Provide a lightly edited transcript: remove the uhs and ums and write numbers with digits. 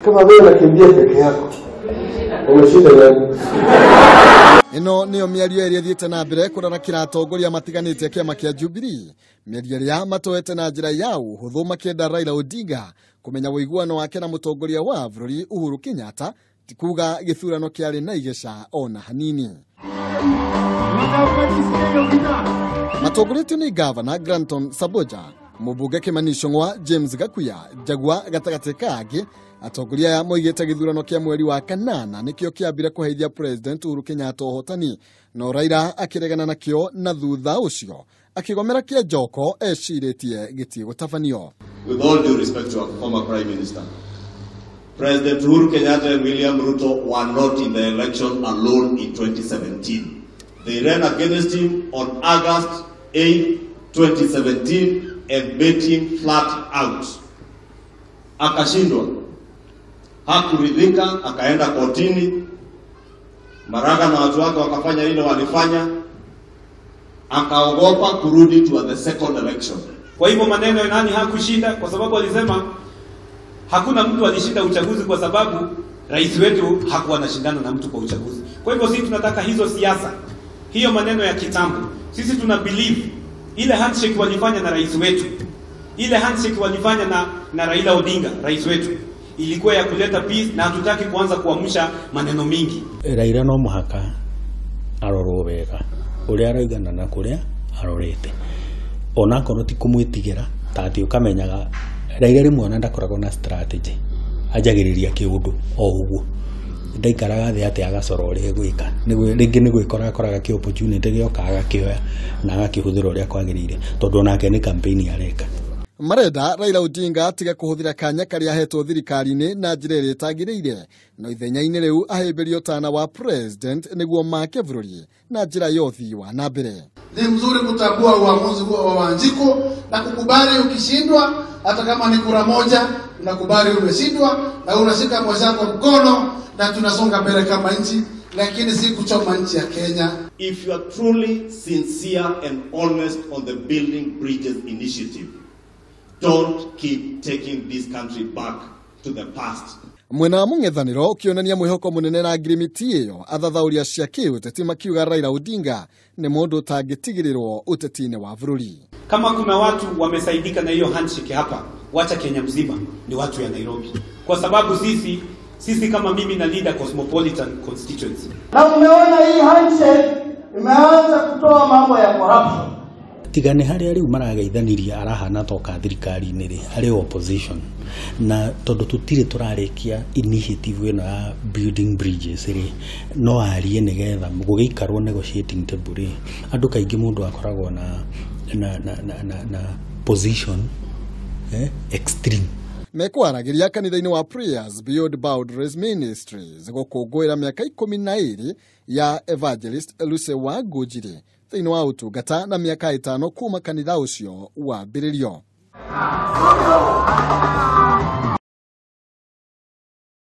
Kama wewe unakimbia peke yako, umeshinda gani? Ĩno nĩyo mĩario ĩrĩa ĩthiĩte na mbere kũrarakĩra atongoria matiganĩte kĩama kĩa Jubilee, mĩario ĩrĩa matoete na njĩra ya ũhũthũ makĩenda Raila Odinga kũmenya ũiguano wake na mũtongoria wa bũrũri Uhuru Kenyatta ti kuga gĩthurano kĩarĩ na igeca ona hanini. Matongoretio nĩ Gavana Granton Samboja, mũmbunge Kimani Ichung'wa, James Gakuya, Njagua gatagatĩ ka angĩ. Atongoria aya moigĩte gĩthurano kĩa mweri wa kanana nĩkĩo kĩambire kũheithia President Uhuru Kenyatta ũhotani, no Raila akĩregana nakĩo na thutha ũcio akĩgomera kĩa Njoko ecirĩtie gĩtigũtabanio. With all due respect to our former Prime Minister, President Uhuru Kenyatta and William Ruto were not in the election alone in 2017. They ran against him on August 8, 2017 and beat him flat out. Akashindwa. Hakuridhika, akaenda kotini. Maraga na watu wake wakafanya ile walifanya. Akaogopa kurudi to the second election. Kwa hivyo maneno ya nani hakushinda, kwa sababu alisema hakuna mtu alishinda uchaguzi kwa sababu rais wetu hakuwa anashindana na mtu kwa uchaguzi. Kwa hivyo sisi tunataka hizo siasa, hiyo maneno ya kitambo. Sisi tuna believe ile handshake walifanya na rais wetu, ile handshake walifanya na Raila Odinga, rais wetu, ilikuwa ya kuleta peace, na hatutaki kuanza kuamsha maneno mingi. Raila no muhaka arorwo wega uria araigana na kuria arorete, onakorwo ti kumwitigira ta ati ukamenyaga Raila rimwe ona ndakoragwo na strategy, anjagiriria kiundu o uguo, ndaikaraga thi ati agacora uria egwika, ringi ni gwikora akoraga ki opportunity gioka agakioya na agakihuthira uria kwagiriire, tondu onake ni campaign areka. Marenda Raila Odinga atige kũhũthĩra kanya karĩa ahetwo thirikari-inĩ na njĩra ĩrĩa ĩtagĩrĩire, no ithenya-inĩ rĩu ahĩmbĩrio tana wa president nĩguo make bũrũri na njĩra ya ũthii wa na mbere. Ni mzuri kutambua uamuzi huo wa Wanjiku na kukubali ukishindwa, hata kama ni kura moja, unakubali umeshindwa na unashika mwenzako mkono na tunasonga mbele kama nchi, lakini si kuchoma nchi ya Kenya. If you are truly sincere and honest on the Building Bridges initiative, don't keep taking this country back to the past. Mwena wa mũng'ethanĩro ũkĩonania mwĩhoko mũnene na ngirimiti ĩyo, athathaũri acio a kĩũteti makiuga Raila Odinga nĩ mũndũ ũtangĩtigĩrĩrwo ũteti-inĩ wa bũrũri. Kama kuna watu wamesaidika na hiyo handshake hapa, wacha Kenya mzima, ni watu ya Nairobi. Kwa sababu sisi kama mimi na leader Cosmopolitan constituency. Na umeona hii handshake imeanza kutoa mambo ya corruption. Tigane haria riu marageithaniria arahana toka thirikari-inĩ rĩ, arĩ opposition, na tondu tutire turarikia initiative ĩno ya building bridges rĩ, no arie nigetha gũgĩikarwo negotiating table rĩ, andũ kaingĩ mũndũ akoragwo na position extreme. Mekwaragĩria kanitha-inĩ wa Prayers Beyond Boundaries Ministries gũkũngũĩra mĩaka 12 ya Evangelist Lucy Wangũnjiri thĩinĩ wa ũtungata na mĩaka 5 kuma kanitha ũcio wambĩrĩrio.